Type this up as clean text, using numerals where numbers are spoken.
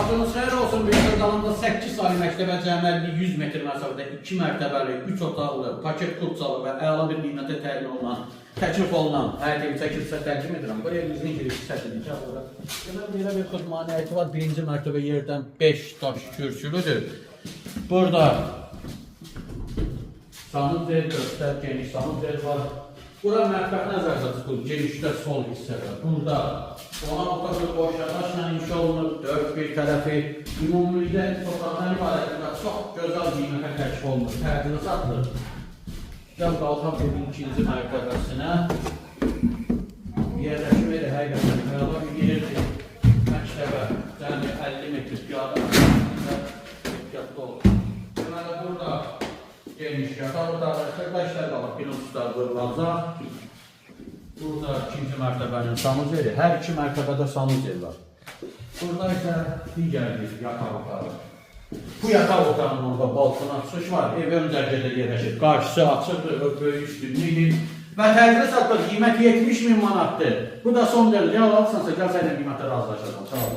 Vaxtınız xeyir olsun. Bir dalında 8 saylı məktəbə cəməlli 100 metr məsafədə 2 mərtəbəli, 3 otaqlı, paket kupçalı və əla bir qiymətə təyin olunan, təklif olunan həyət evi çəkib sizə təqdim edirəm. Buraya evimizin giriş hissəsidir. Gəl bura. Deməli belə bir xudmani həyəti var. Birinci mərtəbə yerdən 5 daş kürsülüdür. Burada sanuzel göstər, geniş sanuzel var. Bura mətbəx nəzərdə tutulur, girişdə sol hissədə. Burada qonaq otağı boş daşla inşa olunub, dörd bir tərəfi ümumilikdə otaqdan ibarətdir və çox gözəl qiymətə təklif olunur, təcili satılır. Gəl qalxaq evin ikinci mərtəbəsinə. Yerləşmə də həqiqətən əla bir yerdir. Məktəbə, yəni 50 metr piyada məsafəsində ehtiyatlı olun. Deməli burada geniş yataq otağı, xırda işlər qalır, pilotlar qurulacaq. Burada ikinci mərtəbənin sanuzeli, hər iki mərtəbədə sanuzel var. Burada isə digər bir yataq otağı. Bu yataq otağının orada balkona çıxış var. Ev ön dərəcədə yerləşir. Qarşısı açıqdır, böyük üstünlükdür. Və təcili satılır. Qiymət 70 min manatdır. Bu da son dərəcə. Alırsınsa gəl səninlə qiymətə razılaşacağam. Sağ ol.